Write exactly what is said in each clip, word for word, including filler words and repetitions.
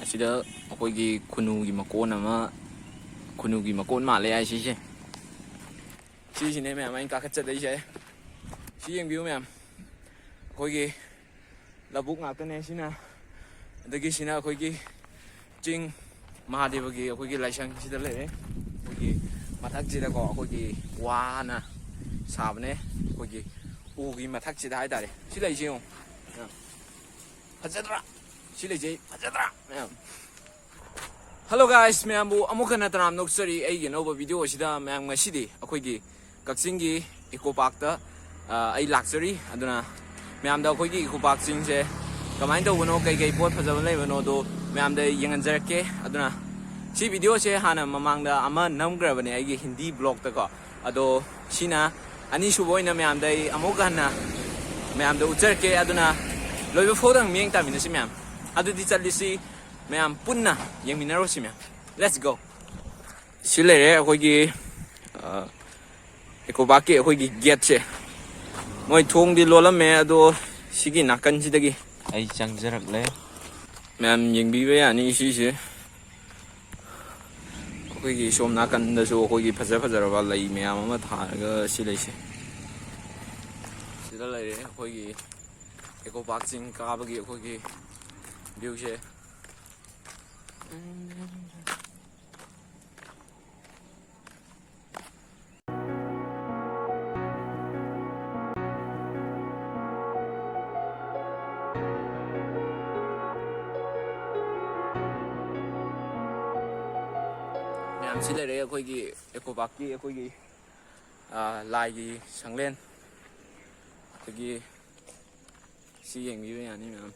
ꯁꯤꯗ ꯑꯩꯈꯣꯏꯒꯤ ꯈꯨꯅꯨꯒꯤ ꯃꯀꯣꯟ ꯑꯃ, ꯈꯨꯅꯨꯒꯤ ꯃꯀꯣꯟ ꯃꯥꯜꯂꯦ ꯍꯥꯏ ꯁꯤꯁꯦ꯫ ꯁꯤꯁꯤꯅꯦ ꯃꯌꯥꯝ ꯑꯩꯅ ꯀꯥꯈꯠꯆꯗꯣꯏꯁꯦ꯫ ꯁꯤ ꯌꯦꯡꯕꯤꯌꯨ ꯃꯌꯥꯝ꯫ ꯑꯩꯈꯣꯏꯒꯤ ꯂꯧꯕꯨꯛ ꯉꯥꯛꯇꯅꯦ ꯁꯤꯅ꯫ ꯑꯗꯒꯤ ꯁꯤꯅ ꯑꯩꯈꯣꯏꯒꯤ ꯆꯤꯡ, ꯃꯍꯥꯗꯦꯕꯒꯤ ꯑꯩꯈꯣꯏꯒꯤ ꯂꯥꯏꯁꯪꯁꯤꯗ ꯂꯩꯔꯦ꯫ ꯑꯩꯈꯣꯏꯒꯤ ꯃꯊꯛꯁꯤꯗꯀꯣ ꯑꯩꯈꯣꯏꯒꯤ ꯋꯥꯅ ꯁꯥꯕꯅꯦ꯫ ꯑꯩꯈꯣꯏꯒꯤ ꯎꯒꯤ ꯃꯊꯛꯁꯤꯗ ꯍꯥꯏꯇꯥꯔꯦ꯫ ꯁꯤ ꯂꯩꯁꯤ ꯌꯦꯡꯉꯨ꯫ ꯐꯖꯗ꯭ꯔꯥ? ꯁꯤ ꯂꯩꯖꯩ, ꯐꯖꯗ꯭ꯔꯥ ꯃꯌꯥꯝ? Hello guys, ꯃꯌꯥꯝꯕꯨ ꯑꯃꯨꯛ ꯍꯟꯅ ꯇꯔꯥꯝꯅ ꯑꯣꯛꯆꯔꯤ ꯑꯩꯒꯤ ꯑꯅꯧꯕ video ꯑꯁꯤꯗ꯫ ꯃꯌꯥꯝ, ꯉꯁꯤꯗꯤ ꯑꯩꯈꯣꯏꯒꯤ ꯀꯛꯆꯤꯡꯒꯤ ꯏꯀꯣ ꯄꯥꯔꯛꯇ, ꯑ, ꯑꯩ ꯂꯥꯛꯆꯔꯤ꯫ ꯑꯗꯨꯅ ꯃꯌꯥꯝꯗ ꯑꯩꯈꯣꯏꯒꯤ ꯏꯀꯣ ꯄꯥꯔꯛꯁꯤꯡꯁꯦ ꯀꯃꯥꯏꯅ ꯇꯧꯕꯅꯣ, ꯀꯩ ꯀꯩ ꯄꯣꯠ ꯐꯖꯕ ꯂꯩꯕꯅꯣꯗꯣ ꯃꯌꯥꯝꯗ ꯌꯦꯡꯍꯟꯖꯔꯛꯀꯦ꯫ ꯑꯗꯨꯅ ꯁꯤ video ꯁꯦ ꯍꯥꯟꯅ ꯃꯃꯥꯡꯗ ꯑꯃ ꯅꯝꯈ꯭ꯔꯕꯅꯦ ꯑꯩꯒꯤ ꯍꯤꯟꯗꯤ vlog ꯇꯀꯣ꯫ ꯑꯗꯣ ꯁꯤꯅ ꯑꯅꯤꯁꯨꯕ ꯑꯣꯏꯅ ꯃꯌꯥꯝꯗ ꯑꯩ ꯑꯃꯨꯛ ꯍꯟꯅ ꯃꯌꯥꯝꯗ ꯎꯠꯆꯔꯛꯀꯦ꯫ ꯑꯗꯨꯅ ꯂꯣꯏꯕ ꯐꯥꯎꯗꯪ ꯃꯤꯠꯌꯦꯡ ꯇꯥꯃꯤꯟꯅꯁꯤ ꯃꯌꯥꯝ꯫ ꯑꯗꯨꯗꯤ ꯆꯠꯂꯁꯤ ꯃꯌꯥꯝ, ꯄꯨꯟꯅ ꯌꯦꯡꯃꯤꯟꯅꯔꯨꯁꯤ ꯃꯌꯥꯝ꯫ Let's go꯫ ꯁꯤ ꯂꯩꯔꯦ ꯑꯩꯈꯣꯏꯒꯤ, ꯑ, ꯏꯀꯣ ꯄꯥꯔꯛꯀꯤ ꯑꯩꯈꯣꯏꯒꯤ gate ꯁꯦ꯫ ꯃꯣꯏ ꯊꯣꯡꯗꯤ ꯂꯣꯜꯂꯝꯃꯦ, ꯑꯗꯣ ꯁꯤꯒꯤ ꯅꯥꯀꯟꯁꯤꯗꯒꯤ ꯑꯩ ꯆꯪꯖꯔꯛꯂꯦ꯫ ꯃꯌꯥꯝ ꯌꯦꯡꯕꯤꯕ ꯌꯥꯅꯤ ꯁꯤꯁꯦ꯫ ꯑꯩꯈꯣꯏꯒꯤ ꯁꯣꯝ ꯅꯥꯀꯟꯗꯁꯨ ꯑꯩꯈꯣꯏꯒꯤ ꯐꯖ ꯐꯖꯔꯕ ꯂꯩ ꯃꯌꯥꯝ ꯑꯃ ꯊꯥꯔꯒ ꯁꯤ ꯂꯩꯁꯦ꯫ ꯁꯤꯗ ꯂꯩꯔꯦ ꯑꯩꯈꯣꯏꯒꯤ ꯏꯀꯣ ꯄꯥꯔꯛ ꯆꯤꯡ ꯀꯥꯕꯒꯤ ꯑꯩꯈꯣꯏꯒꯤ view ꯁꯦ꯫ ꯃꯌꯥꯝ, ꯁꯤ ꯂꯩꯔꯦ ꯑꯩꯈꯣꯏꯒꯤ ꯏꯀꯣ ꯄꯥꯔꯛꯀꯤ ꯑꯩꯈꯣꯏꯒꯤ, ꯑ, ꯂꯥꯏꯒꯤ ꯁꯪꯂꯦꯟ꯫ ꯑꯗꯒꯤ ꯁꯤ ꯌꯦꯡꯕꯤꯕ ꯌꯥꯅꯤ ꯃꯌꯥꯝ꯫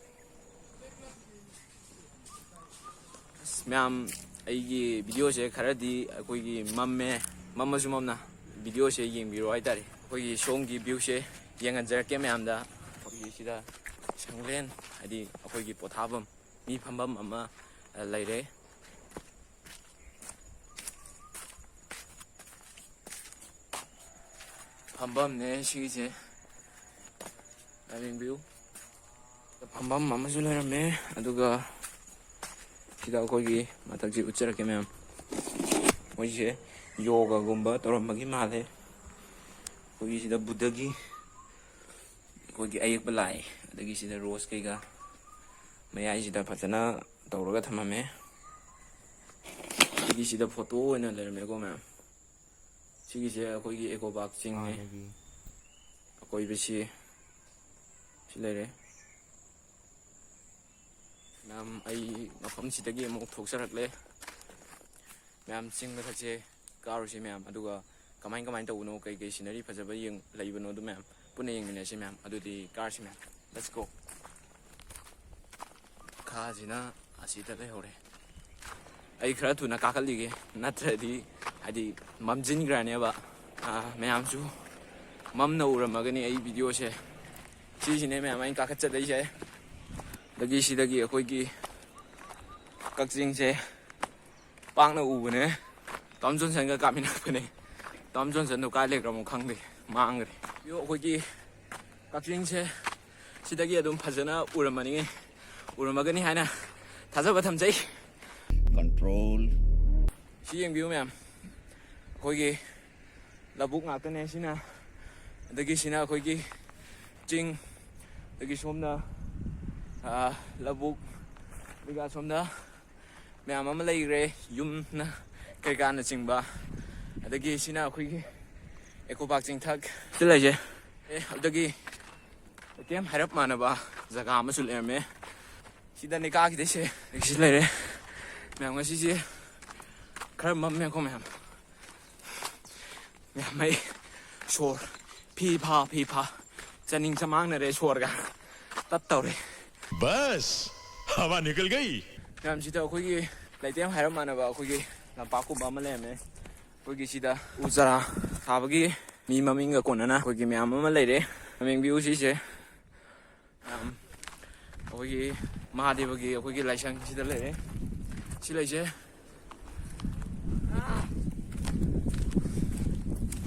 ꯑꯁ, ꯃꯌꯥꯝ, ꯑꯩꯒꯤ video ꯁꯦ ꯈꯔꯗꯤ ꯑꯩꯈꯣꯏꯒꯤ ꯃꯝꯃꯦ, ꯃꯝꯃꯁꯨ ꯃꯝꯅ video ꯁꯦ ꯌꯦꯡꯕꯤꯔꯣ ꯍꯥꯏꯇꯥꯔꯦ꯫ ꯑꯩꯈꯣꯏꯒꯤ ꯁꯣꯝꯒꯤ view ꯁꯦ ꯌꯦꯡꯍꯟꯖꯔꯛꯀꯦ ꯃꯌꯥꯝꯗ꯫ ꯑꯩꯈꯣꯏꯒꯤ ꯁꯤꯗ ꯁꯪꯂꯦꯟ, ꯍꯥꯏꯗꯤ ꯑꯩꯈꯣꯏꯒꯤ ꯄꯣꯊꯥꯐꯝ, ꯃꯤ ꯐꯝꯐꯝ ꯑꯃ, ꯑ, ꯂꯩꯔꯦ꯫ ꯐꯝꯐꯝꯅꯦ ꯁꯤꯒꯤꯁꯦ꯫ ꯌꯦꯡꯕꯤꯌꯨ꯫ ꯐꯝꯐꯝ ꯑꯃꯁꯨ ꯂꯩꯔꯝꯃꯦ꯫ ꯑꯗꯨꯒ ꯁꯤꯗ ꯑꯩꯈꯣꯏꯒꯤ ꯃꯊꯛꯁꯤ ꯎꯠꯆꯔꯛꯀꯦ ꯃꯌꯥꯝ꯫ ꯃꯣꯏꯁꯦ ꯌꯣꯒꯒꯨꯝꯕ ꯇꯧꯔꯝꯕꯒꯤ ꯃꯥꯜꯂꯦ꯫ ꯑꯩꯈꯣꯏꯒꯤ ꯁꯤꯗ ꯕꯨꯙꯒꯤ ꯑꯩꯈꯣꯏꯒꯤ ꯑꯌꯦꯛꯄ ꯂꯥꯏ, ꯑꯗꯒꯤ ꯁꯤꯗ ꯔꯣꯁ ꯀꯩꯀꯥ ꯃꯌꯥꯏꯁꯤꯗ ꯐꯖꯅ ꯇꯧꯔꯒ ꯊꯝꯃꯝꯃꯦ꯫ ꯑꯗꯒꯤ ꯁꯤꯗ ꯐꯣꯇꯣ ꯑꯣꯏꯅ ꯂꯩꯔꯝꯃꯦꯀꯣ ꯃꯌꯥꯝ꯫ ꯁꯤꯒꯤꯁꯦ ꯑꯩꯈꯣꯏꯒꯤ ꯏꯀꯣ ꯄꯥꯔꯛ ꯆꯤꯡꯅꯤ꯫ ꯑꯗꯒꯤ ꯑꯀꯣꯏꯕꯁꯤ ꯁꯤ ꯂꯩꯔꯦ꯫ ꯃꯌꯥꯝ, ꯑꯩ ꯃꯐꯝꯁꯤꯗꯒꯤ ꯑꯃꯨꯛ ꯊꯣꯛꯆꯔꯛꯂꯦ꯫ ꯃꯌꯥꯝ, ꯆꯤꯡ ꯃꯊꯛꯁꯦ ꯀꯥꯔꯨꯁꯤ ꯃꯌꯥꯝ, ꯑꯗꯨꯒ ꯀꯃꯥꯏ ꯀꯃꯥꯏꯅ ꯇꯧꯕꯅꯣ, ꯀꯩ ꯀꯩ ꯁꯤꯅꯔꯤ ꯐꯖꯕ ꯌꯦꯡ-, ꯂꯩꯕꯅꯣ, ꯑꯗꯨ ꯃꯌꯥꯝ ꯄꯨꯟꯅ ꯌꯦꯡꯃꯤꯟꯅꯁꯤ ꯃꯌꯥꯝ꯫ ꯑꯗꯨꯗꯤ ꯀꯥꯔꯁꯤ ꯃꯌꯥꯝ, let's go꯫ ꯈꯥꯁꯤꯅ ꯑꯁꯤꯗ ꯂꯩꯍꯧꯔꯦ꯫ ꯑꯩ ꯈꯔ ꯊꯨꯅ ꯀꯥꯈꯠꯂꯤꯒꯦ, ꯅꯠꯇ꯭ꯔꯗꯤ ꯍꯥꯏꯗꯤ ꯃꯝꯁꯤꯟꯈ꯭ꯔꯅꯦꯕ꯫ ꯑꯥ, ꯃꯌꯥꯝꯁꯨ ꯃꯝꯅ ꯎꯔꯝꯃꯒꯅꯤ ꯑꯩ ꯚꯤꯗꯤꯑꯣꯁꯦ꯫ ꯁꯤꯁꯤꯅꯦ ꯃꯌꯥꯝ ꯑꯩꯅ ꯀꯥꯈꯠꯆꯗꯣꯏꯁꯦ꯫ ꯑꯗꯒꯤ ꯁꯤꯗꯒꯤ ꯑꯩꯈꯣꯏꯒꯤ ꯀꯛꯆꯤꯡꯁꯦ ꯄꯥꯛꯅ ꯎꯕꯅꯦ꯫ ꯇꯣꯝ ꯖꯣꯟꯁꯟꯒ ꯀꯥꯞꯃꯤꯟꯅꯔꯛꯄꯅꯦ꯫ ꯇꯣꯝ ꯖꯣꯟꯁꯟꯗꯣ ꯀꯥꯏ ꯂꯩꯈ꯭ꯔꯃꯣ ꯈꯪꯗꯦ, ꯃꯥꯡꯈ꯭ꯔꯦ꯫ ꯌꯣ, ꯑꯩꯈꯣꯏꯒꯤ ꯀꯛꯆꯤꯡꯁꯦ ꯁꯤꯗꯒꯤ ꯑꯗꯨꯝ ꯐꯖꯅ ꯎꯔꯝꯃꯅꯤ, ꯎꯔꯝꯃꯒꯅꯤ ꯍꯥꯏꯅ ꯊꯥꯖꯕ ꯊꯝꯖꯩ꯫ Control꯫ ꯁꯤ ꯌꯦꯡꯕꯤꯌꯨ ꯃꯌꯥꯝ, ꯑꯩꯈꯣꯏꯒꯤ ꯂꯧꯕꯨꯛ ꯉꯥꯛꯇꯅꯦ ꯁꯤꯅ꯫ ꯑꯗꯒꯤ ꯁꯤꯅ ꯑꯩꯈꯣꯏꯒꯤ ꯆꯤꯡ, ꯑꯗꯒꯤ ꯁꯣꯝꯅ, ꯑꯥ, ꯂꯧꯕꯨꯛ, ꯑꯗꯨꯒ ꯁꯣꯝꯗ ꯃꯌꯥꯝ ꯑꯃ ꯂꯩꯈ꯭ꯔꯦ, ꯌꯨꯝꯅ ꯀꯩꯀꯥꯅꯆꯤꯡꯕ꯫ ꯑꯗꯒꯤ ꯁꯤꯅ ꯑꯩꯈꯣꯏꯒꯤ ꯏꯀꯣ ꯄꯥꯔꯛ ꯆꯤꯡꯊꯛ ꯁꯤ ꯂꯩꯁꯦ꯫ ꯑꯦ, ꯑꯗꯒꯤ ꯂꯩꯇꯦꯝ ꯍꯥꯏꯔꯞ ꯃꯥꯟꯅꯕ ꯖꯒꯥ ꯑꯃꯁꯨ ꯂꯩꯔꯝꯃꯦ꯫ ꯁꯤꯗꯅꯦ ꯀꯥꯈꯤꯗꯣꯏꯁꯦ꯫ ꯑꯗꯒꯤ ꯁꯤ ꯂꯩꯔꯦ꯫ ꯃꯌꯥꯝ, ꯉꯁꯤꯁꯦ ꯈꯔ ꯃꯝꯃꯦꯀꯣ ꯃꯌꯥꯝ꯫ ꯃꯌꯥꯝ, ꯑꯩ ꯁꯣꯔ ꯐꯤ ꯐꯥ ꯐꯤ ꯐꯥ ꯆꯥꯅꯤꯡ ꯆꯃꯥꯡꯅꯔꯦ, ꯁꯣꯔꯒ ꯇꯠ ꯇꯧꯔꯦ꯫ बस, हवा निकल गई। ꯃꯌꯥꯝꯁꯤꯗ ꯑꯩꯈꯣꯏꯒꯤ ꯂꯩꯇꯦꯝ ꯍꯥꯏꯔꯞ ꯃꯥꯟꯅꯕ ꯑꯩꯈꯣꯏꯒꯤ ꯂꯝꯄꯥꯛꯀꯨꯝꯕ ꯑꯃ ꯂꯩꯔꯝꯃꯦ꯫ ꯑꯩꯈꯣꯏꯒꯤ ꯁꯤꯗ ꯎ ꯆꯥꯔꯥ ꯊꯥꯕꯒꯤ ꯃꯤ ꯃꯃꯤꯡꯒ ꯀꯣꯟꯅꯅ ꯑꯩꯈꯣꯏꯒꯤ ꯃꯌꯥꯝ ꯑꯃ ꯂꯩꯔꯦ꯫ ꯃꯃꯤꯡ ꯚ꯭ꯌꯨ ꯁꯤꯁꯦ꯫ ꯃꯌꯥꯝ ꯑꯩꯈꯣꯏꯒꯤ ꯃꯍꯥꯗꯦꯕꯒꯤ ꯑꯩꯈꯣꯏꯒꯤ ꯂꯥꯏꯁꯪꯁꯤꯗ ꯂꯩꯔꯦ꯫ ꯁꯤ ꯂꯩꯁꯦ꯫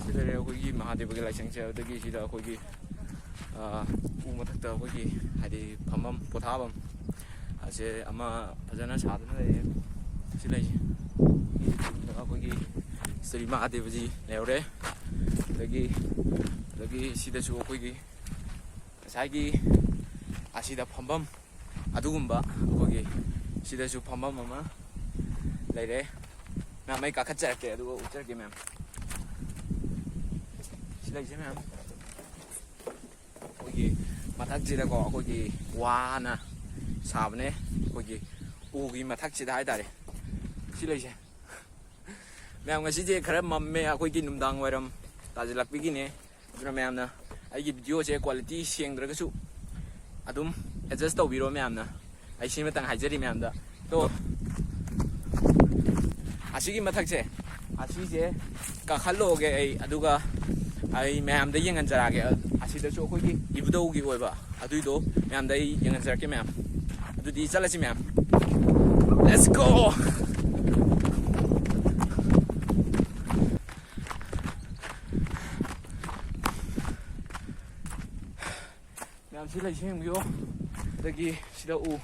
ꯁꯤ ꯂꯩꯔꯦ ꯑꯩꯈꯣꯏꯒꯤ ꯃꯍꯥꯗꯦꯕꯒꯤ ꯂꯥꯏꯁꯪꯁꯦ꯫ ꯑꯗꯨꯗꯒꯤ ꯁꯤꯗ ꯑꯩꯈꯣꯏꯒꯤ, ꯑꯥ, ꯎ ꯃꯊꯛꯇ ꯑꯩꯈꯣꯏꯒꯤ ꯍꯥꯏꯗꯤ ꯐꯝꯐꯝ, ꯄꯣꯊꯥꯐꯝ, ꯑꯁꯦ ꯑꯃ ꯐꯖꯅ ꯁꯥꯗꯨꯅ ꯂꯩꯔꯦ꯫ ꯁꯤ ꯂꯩꯁꯦ ꯑꯩꯈꯣꯏꯒꯤ ꯁ꯭ꯔꯤ ꯃꯍꯥꯗꯦꯕꯖꯤ ꯂꯩꯍꯧꯔꯦ꯫ ꯑꯗꯒꯤ ꯑꯗꯒꯤ ꯁꯤꯗꯁꯨ ꯑꯩꯈꯣꯏꯒꯤ ꯉꯁꯥꯏꯒꯤ ꯑꯁꯤꯗ ꯐꯝꯐꯝ ꯑꯗꯨꯒꯨꯝꯕ ꯑꯩꯈꯣꯏꯒꯤ ꯁꯤꯗꯁꯨ ꯐꯝꯐꯝ ꯑꯃ ꯂꯩꯔꯦ꯫ ꯃꯌꯥꯝ ꯑꯩ ꯀꯥꯈꯠꯆꯔꯛꯀꯦ ꯑꯗꯨꯒ ꯎꯠꯆꯔꯛꯀꯦ ꯃꯌꯥꯝ꯫ ꯁꯤ ꯂꯩꯁꯦ ꯃꯌꯥꯝ꯫ ꯑꯩꯈꯣꯏꯒꯤ ꯃꯊꯛꯁꯤꯗꯀꯣ ꯑꯩꯈꯣꯏꯒꯤ ꯋꯥꯅ ꯁꯥꯕꯅꯦ꯫ ꯑꯩꯈꯣꯏꯒꯤ ꯎꯒꯤ ꯃꯊꯛꯁꯤꯗ ꯍꯥꯏꯇꯥꯔꯦ꯫ ꯁꯤ ꯂꯩꯁꯦ ꯃꯌꯥꯝ꯫ ꯉꯁꯤꯁꯦ ꯈꯔ ꯃꯝꯃꯦ, ꯑꯩꯈꯣꯏꯒꯤ ꯅꯨꯡꯗꯥꯡ ꯋꯥꯏꯔꯝ ꯇꯥꯁꯤꯜꯂꯛꯄꯒꯤꯅꯦ꯫ ꯑꯗꯨꯅ ꯃꯌꯥꯝꯅ ꯑꯩꯒꯤ ꯚꯤꯗꯤꯑꯣꯁꯦ ꯀ꯭ꯋꯥꯂꯤꯇꯤ ꯁꯦꯡꯗ꯭ꯔꯒꯁꯨ ꯑꯗꯨꯝ ꯑꯦꯗꯖꯁ ꯇꯧꯕꯤꯔꯣ ꯃꯌꯥꯝꯅ꯫ ꯑꯩ ꯁꯤꯃꯇꯪ ꯍꯥꯏꯖꯔꯤ ꯃꯌꯥꯝꯗ꯫ ꯇꯣ, ꯑꯁꯤꯒꯤ ꯃꯊꯛꯁꯦ, ꯑꯁꯤꯁꯦ ꯀꯥꯈꯠꯂꯛꯑꯣꯒꯦ ꯑꯩ, ꯑꯗꯨꯒ ꯑꯩ ꯃꯌꯥꯝꯗ ꯌꯦꯡꯍꯟꯖꯔꯛꯑꯒꯦ꯫ ꯑꯁꯤꯗꯁꯨ ꯑꯩꯈꯣꯏꯒꯤ ꯏꯕꯨꯙꯧꯒꯤ ꯑꯣꯏꯕ ꯑꯗꯨꯏꯗꯣ ꯃꯌꯥꯝꯗ ꯑꯩ ꯌꯦꯡꯍꯟꯖꯔꯛꯀꯦ ꯃꯌꯥꯝ꯫ ꯑꯗꯨꯗꯤ ꯆꯠꯂꯁꯤ ꯃꯌꯥꯝ꯫ Let's go! ꯃꯌꯥꯝ ꯁꯤ ꯂꯩꯁꯤ ꯌꯦꯡꯕꯤꯌꯨ꯫ ꯑꯗꯒꯤ ꯁꯤꯗ ꯎ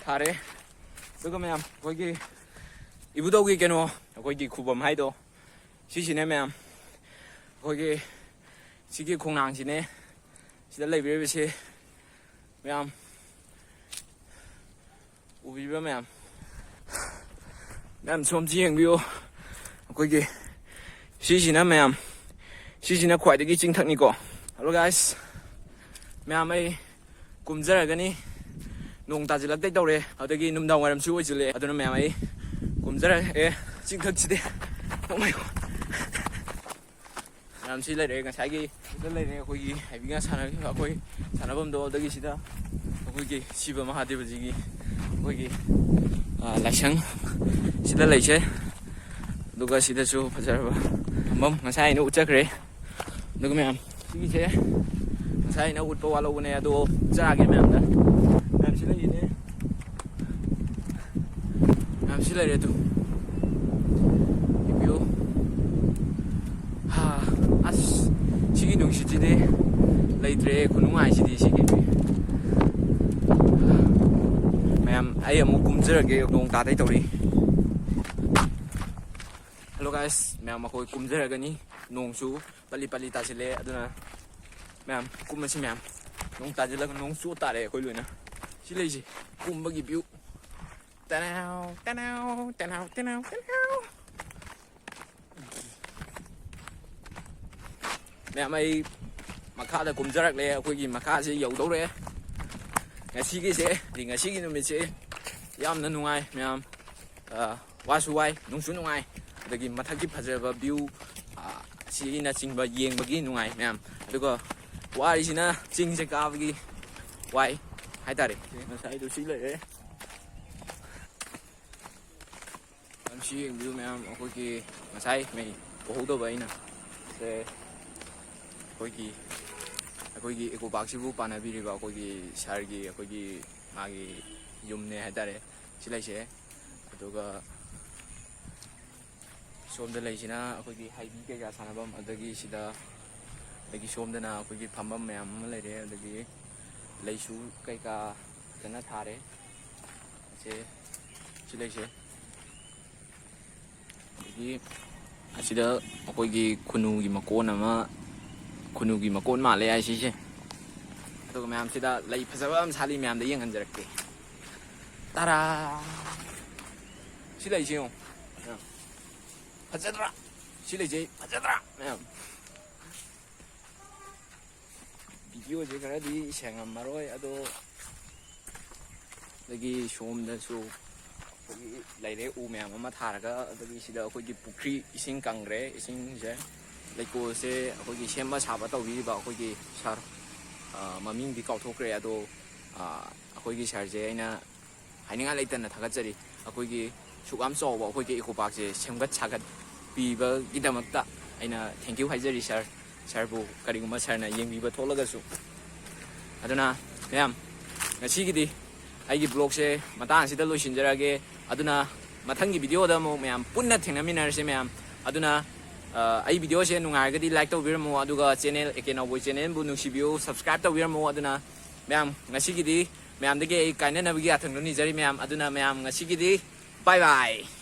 ꯊꯥꯔꯦ꯫ ꯑꯗꯨꯒ ꯃꯌꯥꯝ ꯑꯩꯈꯣꯏꯒꯤ ꯏꯕꯨꯙꯧꯒꯤ ꯀꯩꯅꯣ, ꯑꯩꯈꯣꯏꯒꯤ ꯈꯨꯕꯝ ꯍꯥꯏꯗꯣ ꯁꯤꯁꯤꯅꯦ ꯃꯌꯥꯝ꯫ ꯑꯩꯈꯣꯏꯒꯤ ꯁꯤꯒꯤ ꯈꯣꯡꯅꯥꯡꯁꯤꯅꯦ ꯁꯤꯗ ꯂꯩꯕꯤꯔꯤꯕꯁꯤ ꯃꯌꯥꯝ꯫ ꯎꯕꯤꯕ ꯃꯌꯥꯝ, ꯃꯌꯥꯝ ꯁꯣꯝꯁꯤ ꯌꯦꯡꯕꯤꯌꯨ꯫ ꯑꯩꯈꯣꯏꯒꯤ ꯁꯤꯁꯤꯅ ꯃꯌꯥꯝ, ꯁꯤꯁꯤꯅ ꯈ꯭ꯋꯥꯏꯗꯒꯤ ꯆꯤꯡꯊꯛꯅꯤꯀꯣ꯫ Hello guys, ꯃꯌꯥꯝ ꯑꯩ ꯀꯨꯝꯖꯔꯒꯅꯤ꯫ ꯅꯣꯡ ꯇꯥꯁꯤꯜꯂꯛꯇꯩ ꯇꯧꯔꯦ, ꯑꯗꯨꯗꯒꯤ ꯅꯨꯃꯤꯗꯥꯡ ꯋꯥꯏꯔꯝꯁꯨ ꯑꯣꯏꯁꯤꯜꯂꯛꯑꯦ꯫ ꯑꯗꯨꯅ ꯃꯌꯥꯝ ꯑꯩ ꯀꯨꯝꯖꯔꯛꯑꯦ ꯆꯤꯡꯊꯛꯁꯤꯗꯤ꯫ Oh my God. ꯃꯌꯥꯝ ꯁꯤ ꯂꯩꯔꯦ, ꯉꯁꯥꯏꯒꯤ ꯁꯤꯗ ꯂꯩꯔꯦ ꯑꯩꯈꯣꯏꯒꯤ ꯍꯥꯏꯕꯤꯒ ꯁꯥꯟꯅꯈꯤꯕ ꯑꯩꯈꯣꯏ ꯁꯥꯟꯅꯐꯝꯗꯣ꯫ ꯑꯗꯒꯤ ꯁꯤꯗ ꯑꯩꯈꯣꯏꯒꯤ ꯁꯤꯕ ꯃꯍꯥꯗꯦꯕꯖꯤꯒꯤ ꯑꯩꯈꯣꯏꯒꯤ, ꯑ, ꯂꯥꯏꯁꯪ ꯁꯤꯗ ꯂꯩꯁꯦ꯫ ꯑꯗꯨꯒ ꯁꯤꯗꯁꯨ ꯐꯖꯔꯕ ꯐꯝꯐꯝ ꯉꯁꯥꯏ ꯑꯩꯅ ꯎꯠꯆꯈ꯭ꯔꯦ꯫ ꯑꯗꯨꯒ ꯃꯌꯥꯝ ꯁꯤꯒꯤꯁꯦ ꯉꯁꯥꯏ ꯑꯩꯅ ꯎꯠꯄ ꯋꯥꯠꯍꯧꯕꯅꯦ, ꯑꯗꯣ ꯎꯠꯆꯔꯛꯑꯒꯦ ꯃꯌꯥꯝꯗ꯫ ꯃꯌꯥꯝ ꯁꯤ ꯂꯩꯔꯤꯅꯦ꯫ ꯃꯌꯥꯝ ꯁꯤ ꯂꯩꯔꯦ ꯑꯗꯨ꯫ ꯌꯦꯡꯕꯤꯌꯨ꯫ ꯍꯥ, ꯑꯁ, ꯁꯤꯒꯤ ꯅꯨꯡꯁꯤꯠꯁꯤꯗꯤ ꯂꯩꯇ꯭ꯔꯦ, ꯈꯨꯅꯨꯡꯉꯥꯏꯁꯤꯗꯤ ꯁꯤꯒꯤ꯫ ꯑꯩ ꯑꯃꯨꯛ ꯀꯨꯝꯖꯔꯒꯦ, ꯅꯣꯡ ꯇꯥꯗꯩ ꯇꯧꯔꯤ꯫ Hello guys, ꯃꯌꯥꯝ ꯑꯩꯈꯣꯏ ꯀꯨꯝꯖꯔꯒꯅꯤ꯫ ꯅꯣꯡꯁꯨ ꯄꯠꯂꯤ ꯄꯠꯂꯤ ꯇꯥꯁꯤꯜꯂꯦ, ꯑꯗꯨꯅ ꯃꯌꯥꯝ ꯀꯨꯝꯃꯁꯤ꯫ ꯃꯌꯥꯝ ꯅꯣꯡ ꯇꯥꯁꯤꯜꯂꯒ ꯅꯣꯡ ꯆꯣꯠ ꯇꯥꯔꯦ ꯑꯩꯈꯣꯏ ꯂꯣꯏꯅ꯫ ꯁꯤ ꯂꯩꯁꯤ ꯀꯨꯝꯕꯒꯤ view꯫ ꯇꯅꯥꯎ, ꯇꯅꯥꯎ, ꯇꯅꯥꯎ, ꯇꯅꯥꯎ, ꯇꯅꯥꯎ꯫ ꯃꯌꯥꯝ ꯑꯩ ꯃꯈꯥꯗ ꯀꯨꯝꯖꯔꯛꯂꯦ, ꯑꯩꯈꯣꯏꯒꯤ ꯃꯈꯥꯁꯦ ꯌꯧꯗꯧꯔꯦ꯫ ꯉꯁꯤꯒꯤꯁꯦ, ꯉꯁꯤꯒꯤ ꯅꯨꯃꯤꯠꯁꯦ ꯌꯥꯝꯅ ꯅꯨꯡꯉꯥꯏ ꯃꯌꯥꯝ꯫ ꯑ, ꯋꯥꯁꯨ ꯋꯥꯏ, ꯅꯨꯡꯁꯨ ꯅꯨꯡꯉꯥꯏ, ꯑꯗꯒꯤ ꯃꯊꯛꯀꯤ ꯐꯖꯕ view, ꯑ, ꯑꯁꯤꯅꯆꯤꯡꯕ ꯌꯦꯡꯕꯒꯤ ꯅꯨꯡꯉꯥꯏ ꯃꯌꯥꯝ꯫ ꯑꯗꯨꯒ ꯋꯥꯔꯤꯁꯤꯅ ꯆꯤꯡꯁꯦ ꯀꯥꯕꯒꯤ ꯋꯥꯏ ꯍꯥꯏꯇꯥꯔꯦ꯫ ꯉꯁꯥꯏꯗꯣ ꯁꯤ ꯂꯩꯔꯦ꯫ ꯃꯌꯥꯝ ꯁꯤ ꯌꯦꯡꯕꯤꯌꯨ ꯃꯌꯥꯝ, ꯑꯩꯈꯣꯏꯒꯤ ꯉꯁꯥꯏ ꯃꯩ ꯎꯍꯧꯗꯕ ꯑꯩꯅ꯫ ꯁꯦ ꯑꯩꯈꯣꯏꯒꯤ, ꯑꯩꯈꯣꯏꯒꯤ eco parkꯁꯤꯕꯨ ꯄꯥꯟꯅꯕꯤꯔꯤꯕ ꯑꯩꯈꯣꯏꯒꯤ sirꯒꯤ, ꯑꯩꯈꯣꯏꯒꯤ ꯃꯥꯒꯤ ꯌꯨꯝꯅꯦ ꯍꯥꯏꯇꯥꯔꯦ ꯁꯤ ꯂꯩꯁꯦ꯫ ꯑꯗꯨꯒ ꯁꯣꯝꯗ ꯂꯩꯁꯤꯅ ꯑꯩꯈꯣꯏꯒꯤ ꯍꯩꯕꯤ ꯀꯩꯀꯥ ꯁꯥꯟꯅꯐꯝ, ꯑꯗꯒꯤ ꯁꯤꯗ, ꯑꯗꯒꯤ ꯁꯣꯝꯗꯅ ꯑꯩꯈꯣꯏꯒꯤ ꯐꯝꯐꯝ ꯃꯌꯥꯝ ꯑꯃ ꯂꯩꯔꯦ, ꯑꯗꯒꯤ ꯂꯩꯁꯨ ꯀꯩꯀꯥ ꯐꯖꯅ ꯊꯥꯔꯦ꯫ ꯁꯦ ꯁꯤ ꯂꯩꯁꯦ꯫ ꯑꯗꯒꯤ ꯑꯁꯤꯗ ꯑꯩꯈꯣꯏꯒꯤ ꯈꯨꯅꯨꯒꯤ ꯃꯀꯣꯟ ꯑꯃ, ꯈꯨꯅꯨꯒꯤ ꯃꯀꯣꯟ ꯃꯥꯜꯂꯦ ꯍꯥꯏ ꯁꯤꯁꯦ꯫ ꯑꯗꯨꯒ ꯃꯌꯥꯝꯁꯤꯗ ꯂꯩ ꯐꯖꯕ ꯑꯃ ꯁꯥꯠꯂꯤ, ꯃꯌꯥꯝꯗ ꯌꯦꯡꯍꯟꯖꯔꯛꯀꯦ꯫ ꯇꯔꯥ! ꯁꯤ ꯂꯩꯁꯦ ꯌꯦꯡꯉꯣ꯫ ꯐꯖꯗ꯭ꯔꯥ? ꯁꯤ ꯂꯩꯁꯦ ꯐꯖꯗ꯭ꯔꯥ ꯃꯌꯥꯝ? Videoꯁꯦ ꯈꯔꯗꯤ ꯁꯦꯡꯉꯝꯃꯔꯣꯏ, ꯑꯗꯣ ꯑꯗꯒꯤ ꯁꯣꯝꯗꯁꯨ ꯑꯩꯈꯣꯏꯒꯤ ꯂꯩꯔꯦ ꯎ ꯃꯌꯥꯝ ꯑꯃ ꯊꯥꯔꯒ꯫ ꯑꯗꯒꯤ ꯁꯤꯗ ꯑꯩꯈꯣꯏꯒꯤ ꯄꯨꯈ꯭ꯔꯤ, ꯏꯁꯤꯡ ꯀꯪꯈ꯭ꯔꯦ꯫ ꯏꯁꯤꯡꯁꯦ, ꯂꯩꯀꯣꯜꯁꯦ ꯑꯩꯈꯣꯏꯒꯤ ꯁꯦꯝꯕ ꯁꯥꯕ ꯇꯧꯕꯤꯔꯤꯕ ꯑꯩꯈꯣꯏꯒꯤ sir, ꯑ, ꯃꯃꯤꯡꯗꯤ ꯀꯥꯎꯊꯣꯛꯈ꯭ꯔꯦ, ꯑꯗꯣ, ꯑ, ꯑꯩꯈꯣꯏꯒꯤ sirꯁꯦ ꯑꯩꯅ ꯍꯥꯏꯅꯤꯡꯉꯥꯏ ꯂꯩꯇꯅ ꯊꯥꯒꯠꯆꯔꯤ꯫ ꯑꯩꯈꯣꯏꯒꯤ ꯁꯨꯛ ꯌꯥꯝ ꯆꯥꯎꯕ ꯑꯩꯈꯣꯏꯒꯤ eco parkꯁꯦ ꯁꯦꯝꯒꯠ ꯁꯥꯒꯠꯄꯤꯕꯒꯤꯗꯃꯛꯇ ꯑꯩꯅ thank you ꯍꯥꯏꯖꯔꯤ sir꯫ Sirꯕꯨ ꯀꯔꯤꯒꯨꯝꯕ sirꯅ ꯌꯦꯡꯕꯤꯕ ꯊꯣꯛꯂꯒꯁꯨ꯫ ꯑꯗꯨꯅ ꯃꯌꯥꯝ, ꯉꯁꯤꯒꯤꯗꯤ ꯑꯩꯒꯤ vlogꯁꯦ ꯃꯇꯥꯡ ꯑꯁꯤꯗ ꯂꯣꯏꯁꯤꯟꯖꯔꯒꯦ꯫ ꯑꯗꯨꯅ ꯃꯊꯪꯒꯤ videoꯗ ꯑꯃꯨꯛ ꯃꯌꯥꯝ ꯄꯨꯟꯅ ꯊꯦꯡꯅꯃꯤꯟꯅꯔꯁꯦ ꯃꯌꯥꯝ꯫ ꯑꯗꯨꯅ, ꯑ, ꯑꯩ videoꯁꯦ ꯅꯨꯡꯉꯥꯏꯔꯒꯗꯤ like ꯇꯧꯕꯤꯔꯝꯃꯣ, ꯑꯗꯨꯒ channel, ꯑꯦ ꯀꯦ ꯅꯥꯎꯕꯣꯏ channelꯕꯨ ꯅꯨꯡꯁꯤꯕꯤꯌꯨ, subscribe ꯇꯧꯕꯤꯔꯝꯃꯣ꯫ ꯑꯗꯨꯅ ꯃꯌꯥꯝ, ꯉꯁꯤꯒꯤꯗꯤ ꯃꯌꯥꯝꯗꯒꯤ ꯑꯩ ꯀꯥꯏꯅꯅꯕꯒꯤ ꯌꯥꯊꯪꯗꯣ ꯅꯤꯖꯔꯤ ꯃꯌꯥꯝ꯫ ꯑꯗꯨꯅ ꯃꯌꯥꯝ ꯉꯁꯤꯒꯤꯗꯤ bye bye꯫